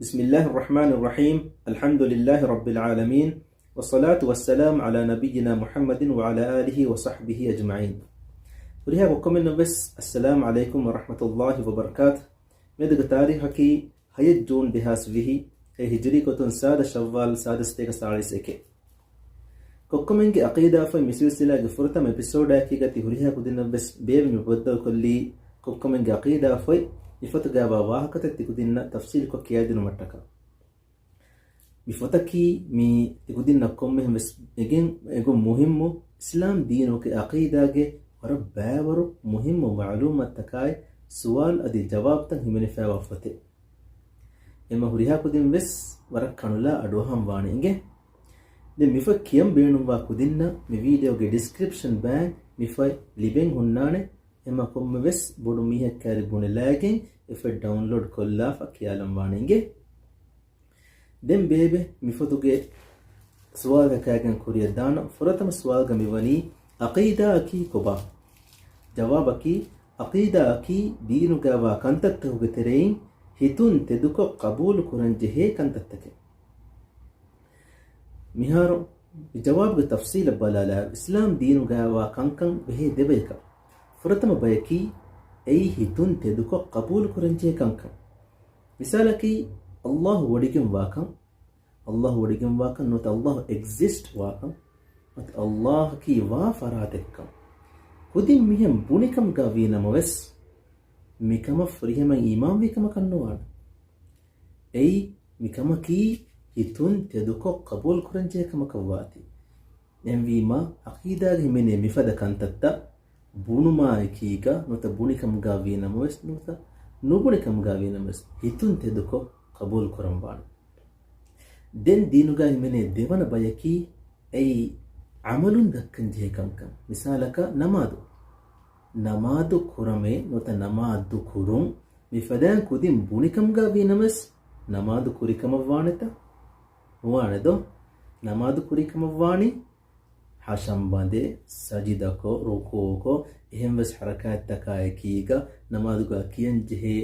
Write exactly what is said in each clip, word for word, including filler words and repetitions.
بسم الله الرحمن الرحيم. الحمد لله رب العالمين. والصلاة والسلام على نبينا محمد وعلى آله وصحبه أجمعين. ހުރިހާ ކޮއްކޮމެންނަށް ވެސް، السلام عليكم ورحمة الله وبركاته. މިއަދުގެ ތާރީޚަކީ ހައެއް ޖޫން ދެހާސް ވިހި، އެ ހިޖްރީ ގޮތުން ސާދަ ޝައްވާލް ސާދަ ސަތޭކަ ސާޅީސް އެކެއް. ކޮއްކޮމެންގެ އަޤީދާ ފޮތް މި ސިލްސިލާގެ ފުރަތަމަ އެޕިސޯޑާއެކީގަ ތި ހުރިހާ ކުދިންނަށް ވެސް ބޭބެ މި ބައްދަލުކޮށްލީ، ކޮއްކޮމެންގެ އަޤީދާ ފޮތް މި ފޮތުގައިވާ ވާހަކަތައް ތި ކުދިންނަށް ތަފްސީލުކޮށް ކިޔާދިނުމަށްޓަކާ. މި ފޮތަކީ މީ ތި ކުދިންނަށް ކޮންމެހެން ވެސް އެގެން އެގޮތް މުހިއްމު އިސްލާމް ދީނުގެ އަޤީދާގެ ވަރަށް ބައިވަރު މުހިއްމު މަޢުލޫމާތުތަކާއި ސުވާލު އަދި ޖަވާބުތައް ހިމެނިފައިވާ ފޮތެއް. އެމަ ހުރިހާ ކުދިން ވެސް ވަރަށް ކަނުލާ އަޑުއަހަން ވާނެ އިނގޭ. ދެން މި ފޮތް ކިޔަން ބޭނުންވާ ކުދިންނަށް މި ވީޑިއޯގެ ޑިސްކްރިޕްޝަން ބައިން މި ފޮތް ލިބެން ހުންނާނެ. އެމަ ކޮންމެ ވެސް ބޮޑު މީހެއް ކައިރި ބުނެލައިގެން އެ ފޮތް ޑައުންލޯޑް ކޮށްލާފަ ކިޔާލަން ވާނެ އިނގޭ. ދެން ބޭބެ މި ފޮތުގެ ސުވާލުތަކާގެން ކުރިއަށް ދާނަން. ފުރަތަމަ ސުވާލުގަ މިވަނީ، އަޤީދާއަކީ ކޮބާ؟ ޖަވާބަކީ، އަޤީދާއަކީ ދީނުގައިވާ ކަންތައްތަކުގެ ތެރެއިން ހިތުން ތެދުކޮށް ޤަބޫލު ކުރަން ޖެހޭ ކަންތައްތަކެއް. މިހާރު މި ޖަވާބުގެ ތަފްސީލަށް ބަލާލާ، އިސްލާމް ދީނުގައިވާ ކަންކަން ބެހޭ ދެބަޔަކަށް. ފުރަތަމަ ބަޔަކީ، އެއީ ހިތުން ތެދުކޮށް ޤަބޫލު ކުރަންޖެހޭ ކަންކަން. މިސާލަކީ، އައްލާހު ވޮޑިގެންވާކަން، އައްލާހު ވޮޑިގެންވާކަން ނުވަތަ އައްލާހު އެގްޒިސްޓް ވާކަން، ނުވަތަ އައްލާހަކީ ވާ ފަރާތެއްކަން. ކުދިން މިހެން ބުނިކަމުގަ ވީ ނަމަވެސް، މިކަމަށް ފުރިހަމަ އީމާންވީ ކަމަކަށް ނުވާނެ. އެއީ، މިކަމަކީ ހިތުން ތެދުކޮށް ޤަބޫލު ކުރަންޖެހޭ ކަމަކަށް ވާތީ. އެހެންވީމާ، އަޤީދާގަ ހިމެނޭ މިފަދަ ކަންތައްތައް ބުނުމާއެކީގަ ނުވަތަ ބުނިކަމުގަ ވީ ނަމަވެސް، ނުވަތަ ނުބުނިކަމުގަ ވީ ނަމަވެސް، ހިތުން ތެދުކޮށް ޤަބޫލު ކުރަން ވާނެ. ދެން ދީނުގަ ހިމެނޭ ދެވަނަ ބަޔަކީ، އެއީ ޢަމަލުން ދައްކަން ޖެހޭ ކަންކަން. މިސާލަކަށް ނަމާދު. ނަމާދު ކުރަމޭ ނުވަތަ ނަމާދު ކުރުން މި ފަދައިން ކުދިން ބުނިކަމުގަ ވީ ނަމަވެސް، ނަމާދު ކުރިކަމަށް ވާނެތަ؟ ނުވާނެ ދޯ؟ ނަމާދު ކުރިކަމަށް ވާނީ، ހަށަން ބަނދެ، ސަޖިދަކޮށް، ރުކޫޢުކޮށް، އެހެންވެސް ޙަރަކާތްތަކާ އެކީގަ، ނަމާދުގަ ކިޔަން ޖެހޭ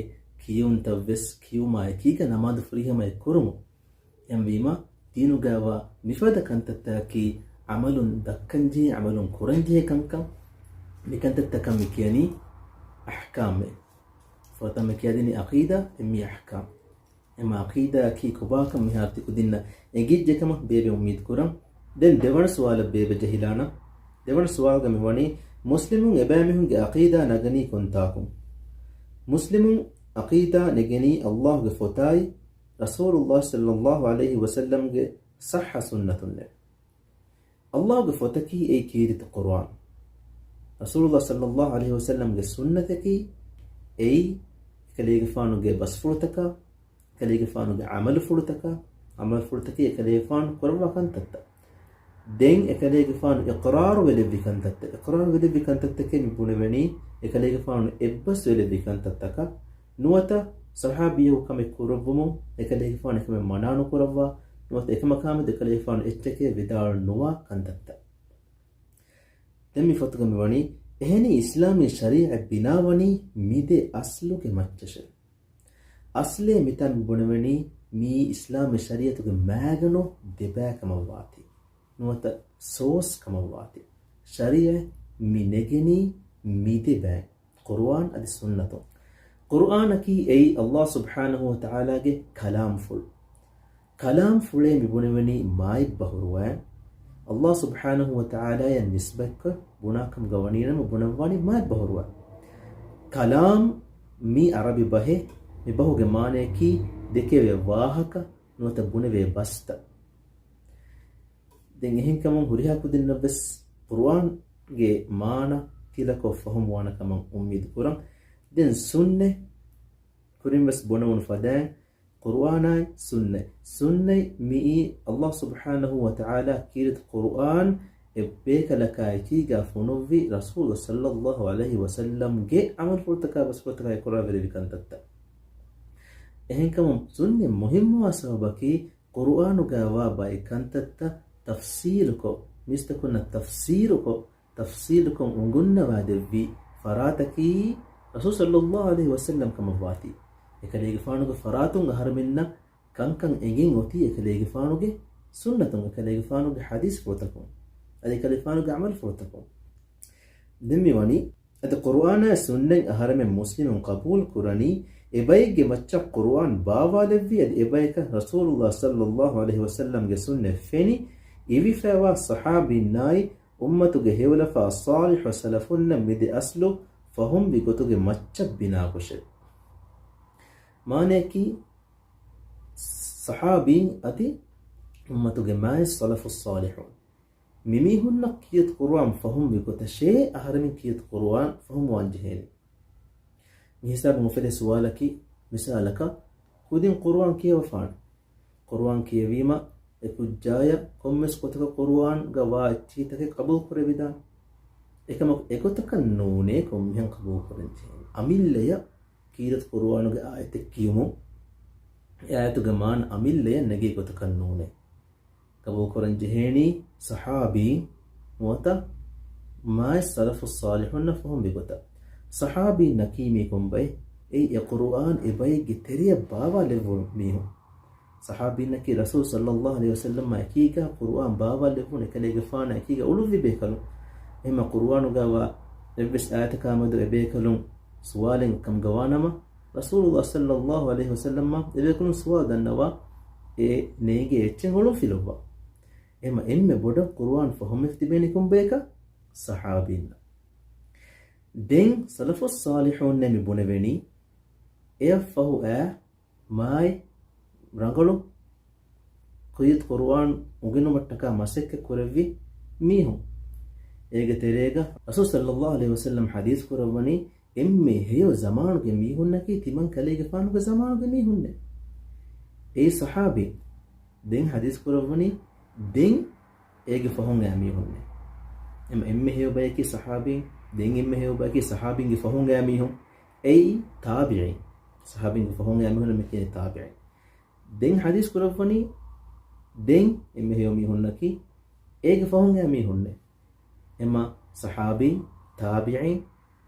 ކިޔުންތައްވެސް ކިޔުމާ އެކީގަ ނަމާދު ފުރިހަމައެއް ކުރުމުން. އެހެންވީމާ، ދީނުގައިވާ މިފަދަ ކަންތައްތަކަކީ ޢަމަލުން ދައްކަންޖެހޭ، ޢަމަލުން ކުރަންޖެހޭ ކަންކަން. މިކަންތައްތަކަށް މި ކިޔަނީ އަޙްކާމޭ. ފުރަތަމަ ކިޔަދިނީ ޢަޤީދާ، އެންމެ އަޙްކާމް. އެމަ ޢަޤީދާއަކީ ކޮބާކަން މިހާރު ތި ކުދިންނަށް އެނގިއްޖެކަމަށް ބޭބެ އުއްމީދު ކުރަން. ދެން ދެވަނަ ސުވާލަށް ބޭބެ ޖެހިލާނަން. ދެވަނަ ސުވާލުގަ މިވަނީ، މުސްލިމުން އެބައިމީހުންގެ ޢަޤީދާ ނަގަނީ ކޮންތާކުން؟ މުސްލިމުން ޢަޤީދާ ނެގެނީ އައްލާހުގެ ފޮތާއި، ރަސޫލުﷲ ޞައްލައްލާހު ޢަލައިހި ވަސައްލަމްގެ ޞައްޙަ ސުންނަތުންނޭ. އައްލާހުގެ ފޮތަކީ އެއީ ކީރިތި ޤުރުއާން. ރަސޫލުﷲ ޞައްލައްލާހު ޢަލައިހި ވަސައްލަމްގެ ސުންނަތަކީ އެއީ އެކަލޭގެފާނުގެ ބަސްފުޅުތަކާ، އެކަލޭގެފާނުގެ ޢަމަލުފުޅުތަކާ، ޢަމަލުފުޅުތަކީ އެކަލޭގެފާނު ކުރައްވާ ކަންތައްތައް. ދެން އެކަލޭގެފާނު އިޤްރާރު ވެލެއްވި ކަންތައްތައް، އިޤްރާރު ވެލެއްވި ކަންތައްތަކެއް މި ބުނެވެނީ އެކަލޭގެފާނު އެއްބަސް ވެލެއްވި ކަންތައްތަކަށް. ނުވަތަ ޞަޙާބީއަކު ކަމެއް ކުރެއްވުމުން އެކަލޭގެފާނު އެކަމެއް މަނާ ނުކުރައްވާ، ނުވަތަ އެކަމަކާމެދު އެކަލޭގެފާނު އެއްޗެކޭ ވިދާޅު ނުވާ ކަންތައްތައް. ދެން މި ފޮތުގަ މިވަނީ، އެހެނީ އިސްލާމީ ޝަރީޢަތް ބިނާވަނީ މި ދެ އަސްލުގެ މައްޗަށޭ. އަސްލޭ މިތާ މި ބުނެވެނީ މިއީ އިސްލާމީ ޝަރީޢަތުގެ މައިގަނޑު ދެބައިކަމަށްވާތީ، ނުވަތަ ސޯސް ކަމަށްވާތީ. ޝަރީޢަތް މި ނެގެނީ މި ދެ ބައިން. ޤުރުއާން އަދި ސުންނަތުން. ޤުރުއާނަކީ އެއީ އައްލާހު ސުބްޙާނަހު ވަތަޢާލާގެ ކަލާމްފުޅު. ކަލާމްފުޅޭ މި ބުނެވެނީ މާތް ބަހުރުވައިން. އައްލާހު ސުބްޙާނަހު ވަތަޢާލާޔަށް ނިސްބަތްކޮށް ބުނާކަމުގަ ވަނީނަމަ ބުނަންވާނީ މާތް ބަހުރުވައިން. ކަލާމް މީ ޢަރަބި ބަހެއް. މި ބަހުގެ މާނަޔަކީ ދެކެވޭ ވާހަކަ ނުވަތަ ބުނެވޭ ބަސްތައް. ދެން އެހެންކަމުން ހުރިހާ ކުދިންނަށްވެސް ޤުރުއާންގެ މާނަ ތިލަކޮށް ފަހުމުވާނެ ކަމަށް އުއްމީދު ކުރަން. ދެން ސުންނަތް ކުރިންވެސް ބުނެވުނު ފަދައިން ޤުރުއާނާއި ސުންނަތް. ސުންނަތް މިއީ އައްލާހު ސުބްޙާނަހު ވަތަޢާލާ ކީރިތި ޤުރުއާން އެއްބޭކަލަކާއެކީގާ ފޮނުއްވި ރަސޫލު ޞައްލައްލާހު ޢަލައިހި ވަސައްލަމްގެ ޢަމަލުފުޅުތަކާ ބަސްފުޅުތަކާ އެކުރާ ވެރިވި ކަންތައްތައް. އެހެންކަމުން ސުންނަތް މުހިއްމުވާ ސަބަބަކީ ޤުރުއާނުގައިވާ ބައެއް ކަންތައްތައް ތަފްސީލުކޮށް، މީސްތަކުންނަށް ތަފްސީރުކޮށް، ތަފްސީލުކޮށް އުނގުންނަވާދެއްވި ފަރާތަކީ ރަސޫލު ޞައްލައްލާހު ޢަލައިހި ވަސައްލަމް ކަމަށްވާތީ. އެކަލޭގެފާނުގެ ފަރާތުން އަހަރުމެންނަށް ކަންކަން އެނގެން އޮތީ އެކަލޭގެފާނުގެ ސުންނަތުން، އެކަލޭގެފާނުގެ ޙަދީޘްފުޅުތަކުން، އަދި އެކަލޭގެފާނުގެ ޢަމަލުފުޅުތަކުން. ދެން މިވަނީ އަދި ޤުރުއާނާއި ސުންނަތް އަހަރެމެން މުސްލިމުން ޤަބޫލު ކުރަނީ، އެބައެއްގެ މައްޗަށް ޤުރުއާން ބާވާލެއްވި އަދި އެބަޔަކަށް ރަސޫލުﷲ ޞައްލަﷲ ޢަލައިހި ވަސައްލަމްގެ ސުންނަތް ފެނި އިވިފައިވާ ޞަޙާބީންނާއި އުއްމަތުގެ ހެޔޮލަފާ ޞާލިޙު ސަލަފުންނަށް މި ދެ އަސްލު ފަހުމްވި ގޮތުގެ މައްޗަށް ބިނާކޮށެވެ. މާނަޔަކީ، ޞަޙާބީން އަދި އުއްމަތުގެ މާތް ސަލަފުއް ޞާލިޙޫން، މިމީހުންނަށް ކީރިތި ޤުރުއާން ފަހުމްވި ގޮތަށޭ އަހަރެމެން ކީރިތި ޤުރުއާން ފަހުމުވާން ޖެހޭނީ. މި ހިސާބުން އުފެދޭ ސުވާލަކީ، މިސާލަކަށް، ކުދިން ޤުރުއާން ކިޔަވަފާނެ. ޤުރުއާން ކިޔެވީމަ، އެ ކުއްޖާޔަށް ކޮންމެސް ގޮތަކަށް ޤުރުއާންގަ ވާ އެއްޗިހިތަކެއް ޤަބޫލު ކުރެވިދާނެ. އެކަމަކު އެގޮތަކަށް ނޫނޭ ކޮންމެހެން ޤަބޫލު ކުރަން ޖެހޭނީ. އަމިއްލަޔަށް ކީރިތި ޤުރުއާނުގެ އާޔަތެއް ކިޔުމުން، އެ އާޔަތުގެ މާނަ އަމިއްލަޔަށް ނެގޭ ގޮތަކަށް ނޫނޭ. ޤަބޫލު ކުރަން ޖެހޭނީ ޞަޙާބީން ނުވަތަ މާތް ސަލަފުއް ޞާލިޙޫންނަށް ފަހުމްވި ގޮތަށް. ޞަޙާބީންނަކީ މީ ކޮންބައެއް؟ އެއީ އެ ޤުރުއާން އެބައެއްގެ ތެރެޔަށް ބާވާލެއްވުނު މީހުން. ޞަޙާބީންނަކީ ރަސޫލު ޞައްލަﷲ ޢަލައިހި ވަސައްލަމާ އެކީގަ ޤުރުއާން ބާވާލެއްވުނު އެކަލޭގެފާނާ އެކީގަ އުޅުއްވި ބޭކަލުން. އެހެންމަ ޤުރުއާނުގަ ވާ އެއްވެސް އާޔަތަކާ މެދު އެބޭކަލުން ސުވާލެއް ކަމުގަ ވާނަމަ، ރަސޫލުﷲ ޞައްލަﷲ ޢަލައިހި ވަސައްލަމަށް އެބޭކަލުން ސުވާލު ދަންނަވާ، އެ ނޭނގޭ އެއްޗެއް އުޅުން ފިލުއްވާ. އެހެންމަ އެންމެ ބޮޑަށް ޤުރުއާން ފަހުމެފި ތިބޭނީ ކޮންބަޔަކަށް؟ ޞަޙާބީންނަށް. ދެން ސަލަފުއް ޞާލިޙޫންނޭ މި ބުނެވެނީ، އެއަށްފަހު އައި މާތް ރަނގަޅު ކުރިޔަތު ޤުރުއާން އުނގެނުމަށްޓަކާ މަސައްކަތް ކުރެއްވި މީހުން. އޭގެ ތެރޭގަ ރަސޫލު ޞައްލަﷲ ޢަލައިހި ވަސައްލަމް ޙަދީޘް ކުރައްވަނީ، އެންމެ ހެޔޮ ޒަމާނުގެ މީހުންނަކީ ތިމަން ކަލޭގެފާނުގެ ޒަމާނުގެ މީހުންނޭ. އެއީ ޞަޙާބީން. ދެން ޙަދީޘް ކުރައްވަނީ، ދެން އޭގެ ފަހުން އައި މީހުންނޭ. އެމަ އެންމެ ހެޔޮ ބަޔަކީ ޞަޙާބީން، ދެން އެންމެ ހެޔޮ ބަޔަކީ ޞަޙާބީންގެ ފަހުން އައި މީހުން. އެއީ ތާބިޢީން. ޞަޙާބީންގެ ފަހުން އައި މީހުންނަށް މި ކިޔަނީ ތާބިޢީން. ދެން ޙަދީޘް ކުރައްވަނީ، ދެން އެންމެ ހެޔޮ މީހުންނަކީ އޭގެ ފަހުން އައި މީހުންނޭ. އެމަ ޞަޙާބީން، ތާބިޢީން،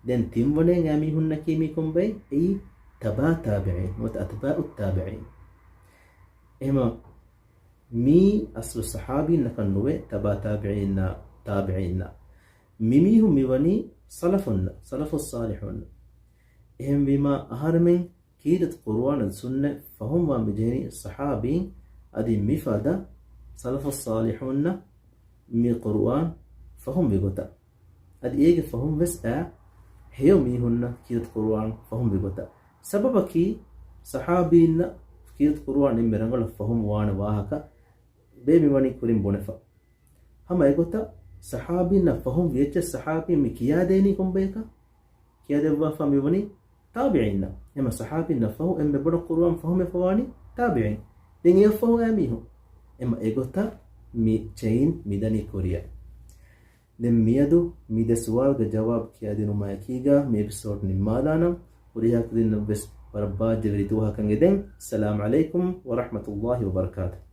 ދެން ތިންވަނައިން އައި މީހުންނަކީ މީ ކޮންބައެއް؟ އެއީ ތަބާ ތާބިޢީން ނުވަތަ އަތްބާޢު ތާބިޢީން. އެހެމަ މީ އަސްލު ޞަޙާބީންނަކަށް ނުވޭ، ތަބާ ތާބިޢީންނާ، ތާބިޢީންނާ. މި މީހުން މިވަނީ ސަލަފުންނަށް، ސަލަފުއް ޞާލިޙޫން. އެހެންވީމާ، އަހަރެމެން ކީރިތި ޤުރުއާނަށް ސުންނަތް ފަހުމްވާން މި ޖެހެނީ ޞަޙާބީން އަދި މިފަދަ ސަލަފުއް ޞާލިޙޫންނަށް މި ޤުރުއާން ފަހުމްވި ގޮތަށް. އަދި އޭގެ ފަހުން ވެސް އައި ހެޔޮ މީހުންނަށް ކީރިތި ޤުރުއާން ފަހުމްވި ގޮތަށް. ސަބަބަކީ، ޞަޙާބީންނަށް ކީރިތި ޤުރުއާން އެންމެ ރަނގަޅަށް ފަހުމް ވާނެ ވާހަކަ ބޭ މިވަނީ ކުރިން ބުނެފަ. ހަމަ އެގޮތަށް ޞަޙާބީންނަށް ފަހުމް ވި އެއްޗެއް ޞަޙާބީން މި ކިޔާދޭނީ ކޮންބަޔަކަށް؟ ކިޔާދެއްވާފަ މިވަނީ ތާބިޢީންނަށް. އެމަ ޞަޙާބީންނަށް ފަހު އެންމެ ބޮޑަށް ޤުރުއާން ފަހުމެފަވާނީ ތާބިޢީން. ދެން އެއަށްފަހު އައި މީހުން. އެމަ އެގޮތަށް މި ޗެއިން މިދަނީ ކުރިއަށް. ދެން މިއަދު މި ދެ ސުވާލުގެ ޖަވާބު ކިޔާދިނުމާއެކީގަ މި އެޕިސޯޑް ނިންމާލާނަން. ހުރިހާ ކުދިންނަށްވެސް ވަރަށް ބާއްޖަވެރި ދުވަހަކަށް އެދެން. އައްސަލާމް ޢަލައިކުމް ވަރަޙްމަތުﷲ ވަބަރަކާތުހު.